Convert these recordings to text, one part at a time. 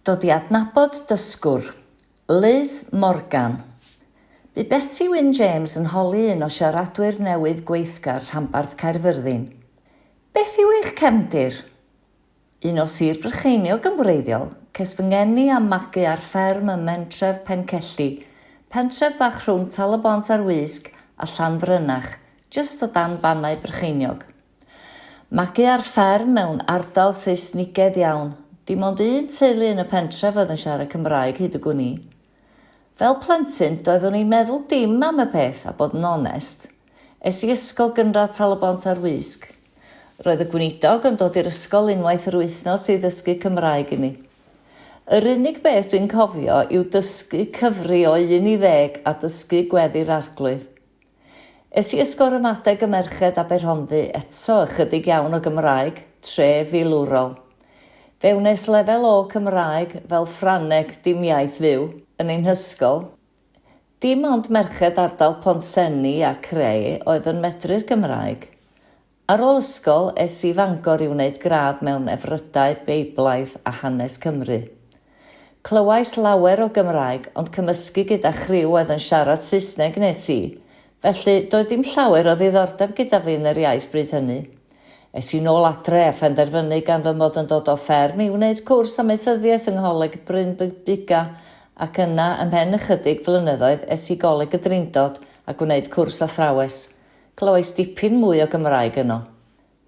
Dod i adnabod dysgwr, Liz Morgan. Bu Beti Wyn James yn holi un o siaradwyr newydd gweithgar rhanbarth Caerfyrddin, Beth yw eich cefndir? Un o Sir Frycheiniog yn wreiddiol, ces fy ngeni a'm magu ar fferm ym mhentref Pencelli, pentref bach rhwng Tal-y-bont ar Wysg a Llanfrynach, jyst o dan Bannau Brycheiniog. Magu ar fferm mewn ardal Seisnigedd iawn, dim ond un teulu yn y pentref oedd yn siarad Cymraeg hyd y gwn i. Fel plentyn, doeddwn i'n meddwl dim am y peth, a bod yn onest. Es i ysgol gynradd Tal-y-bont ar Wysg. Roedd y gweinidog yn dod i'r ysgol unwaith yr wythnos i ddysgu Cymraeg i ni. Yr unig beth dwi'n cofio yw dysgu cyfri o un i ddeg a dysgu Gweddi'r Arglwydd. Es i Ysgol Ramadeg y Merched Aberhonddu, eto ychydig iawn o Gymraeg, tre filwrol. Fe wnes lefel O Cymraeg, fel Ffrangeg, dim iaith fyw, yn ein hysgol. Dim ond merched ardal Pontsenni a Cray oedd yn medru'r Gymraeg. Ar ôl ysgol, es i Fangor i wneud gradd mewn Efrydau Beiblaidd a Hanes Cymru. Clywais lawer o Gymraeg, ond cymysgu gyda chriw oedd yn siarad Saesneg wnes i, felly doedd dim llawer o ddiddordeb gyda fi yn yr iaith bryd hynny. Es i nôl adre a phenderfynu gan fy mod yn dod o fferm i wneud cwrs amaethyddiaeth yng Ngholeg Bryn Buga ac yna, ymhen ychydig flynyddoedd, es i Goleg y Drindod a gwneud cwrs athrawes. Clywais dipyn mwy o Gymraeg yno.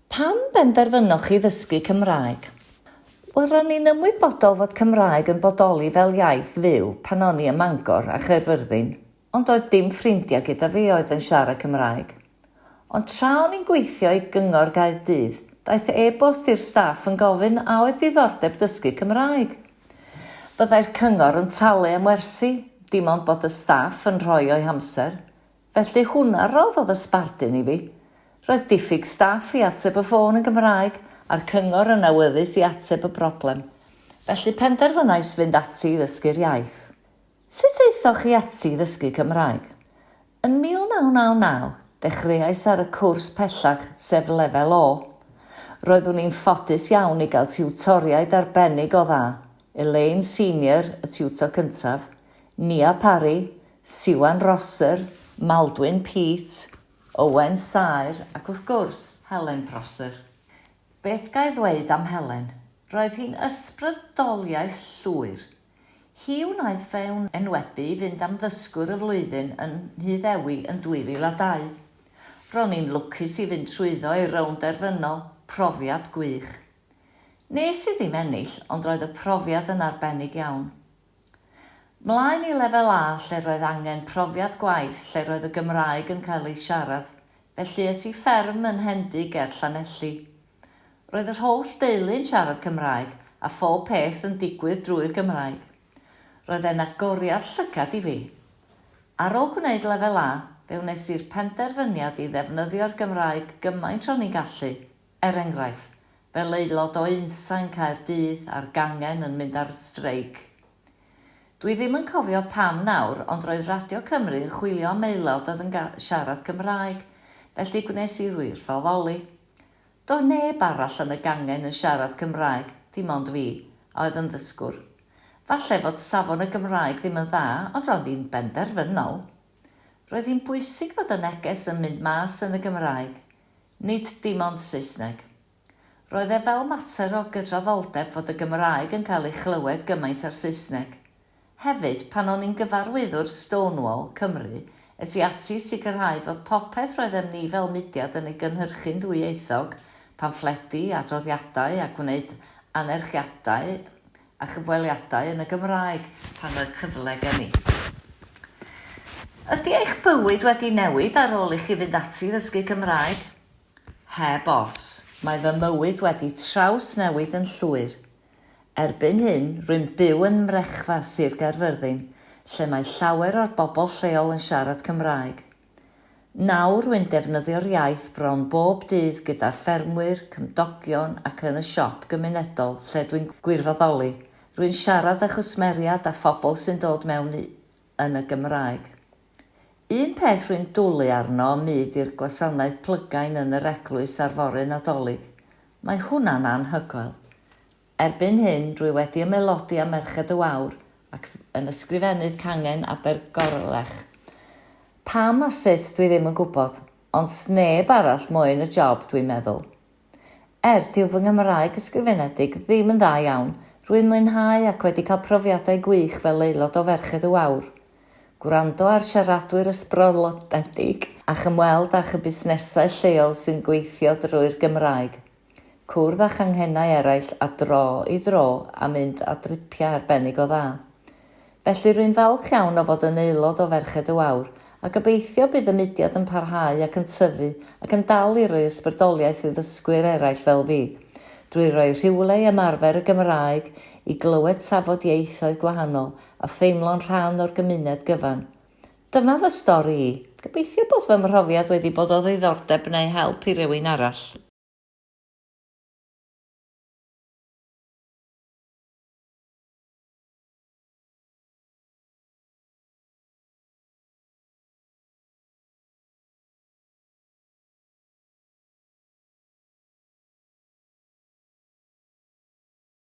Pam benderfynoch chi ddysgu Cymraeg? Wel, ro'n i'n ymwybodol fod Cymraeg yn bodoli fel iaith fyw pan o'n i ym Mangor a Chaerfyrddin, ond doedd dim ffrindiau gyda fi oedd yn siarad Cymraeg. Ond tra o'n i'n gweithio i Gyngor Gaerdydd, daeth e-bost i'r staff yn gofyn a oedd diddordeb dysgu Cymraeg. Byddai'r cyngor yn talu am wersi, dim ond bod y staff yn rhoi o'u hamser. Felly hwnna roddodd y sbardun i fi. Roedd diffyg staff i ateb y ffôn yn Gymraeg a'r cyngor yn awyddus i ateb y broblem. Felly penderfynais fynd ati i ddysgu'r iaith. Sut aethoch chi ati i ddysgu Cymraeg? Yn 1999, dechreuais ar y cwrs pellach, sef Lefel O. Roeddwn i'n ffodus iawn i gael tiwtoriaid arbennig o dda, Elaine Senior, y tiwtor cyntaf, Nia Parry, Siwan Rosser, Maldwyn Peate, Owen Saer ac wrth gwrs, Helen Prosser. Beth ga i ddweud am Helen? Roedd hi'n ysbrydoliaeth llwyr. Hi wnaeth fy enwebu i fynd am Ddysgwr y Flwyddyn yn Nhŷ Ddewi yn 2002. Ro'n i'n lwcus i fynd trwyddo i'r rownd derfynol, profiad gwych. Nes i ddim ennill, ond roedd y profiad yn arbennig iawn. Mlaen i Lefel A lle roedd angen profiad gwaith lle roedd y Gymraeg yn cael ei siarad, felly es i fferm yn Hendy ger Llanelli. Roedd yr holl deulu yn siarad Cymraeg a phob peth yn digwydd drwy'r Gymraeg. Roedd e'n agoriad llygad i fi. Ar ôl gwneud Lefel A, fe wnes i'r penderfyniad i ddefnyddio'r Gymraeg gymaint ro'n i'n gallu, er enghraifft, fel aelod o unsain Caerdydd a'r gangen yn mynd ar streic. Dwi ddim yn cofio pam nawr ond roedd Radio Cymru yn chwilio am aelod oedd yn siarad Cymraeg, felly gwnes i wirfoddoli. Doedd neb arall yn y gangen yn siarad Cymraeg, dim ond fi, a oedd yn ddysgwr. Falle fod safon y Gymraeg ddim yn dda ond ro'n i'n benderfynol. Roedd hi'n bwysig fod y neges yn mynd mas yn y Gymraeg, nid dim ond Saesneg. Roedd e fel mater o gydraddoldeb fod y Gymraeg yn cael ei chlywed gymaint â'r Saesneg. Hefyd, pan o'n i'n gyfarwyddwr Stonewall, Cymru, es i ati i sicrhau fod popeth roeddem ni fel mudiad yn ei gynhyrchu'n ddwyieithog, pamffledi, adroddiadau a gwneud anerchiadau a chyfweliadau yn y Gymraeg pan oedd cyfle gen i. Ydy eich bywyd wedi newid ar ôl i chi fynd ati i ddysgu Cymraeg? Heb os, mae fy mywyd wedi trawsnewid yn llwyr. Erbyn hyn, rwy'n byw yn Mrechfa, Sir Gaerfyrddin, lle mae llawer o'r bobl lleol yn siarad Cymraeg. Nawr rwy'n defnyddio'r iaith bron bob dydd gyda ffermwyr, cymdogion ac yn y siop gymunedol lle dwi'n gwirfoddoli. Rwy'n siarad â chwsmeriaid a phobl sy'n dod mewn i yn y Gymraeg. Un peth rwy'n dwlu arno o myd i'r gwasanaeth plygain yn yr eglwys ar fore Nadolig. Mae hwnna'n anhygoel. Erbyn hyn, rwy wedi ymaelodi â Merched y Wawr ac yn ysgrifennydd cangen Abergorlech. Pam a sut dwi ddim yn gwybod, ond sneb arall moyn y job dwi'n meddwl. Er, dyw fy Nghymraeg ysgrifenedig ddim yn dda iawn, rwy'n mwynhau ac wedi cael profiadau gwych fel aelod o Ferched y Wawr. Gwrando ar siaradwyr ysbrydoledig a chymweld â chybusnesau lleol sy'n gweithio drwy'r Gymraeg. Cwrdd â changhennau eraill a dro i dro a mynd ar dripiau arbennig o dda. Felly rwy'n falch iawn o fod yn aelod o Ferched y Wawr a gobeithio bydd y mudiad yn parhau ac yn tyfu ac yn dal i roi ysbrydoliaeth i ddysgwyr eraill fel fi, drwy roi rhywle i ymarfer y Gymraeg, i glywed tafod ieithoedd gwahanol a theimlo'n rhan o'r gymuned gyfan. Dyma fy stori i. Gobeithio bod fy mhrofiad wedi bod o ddiddordeb neu help i rywun arall.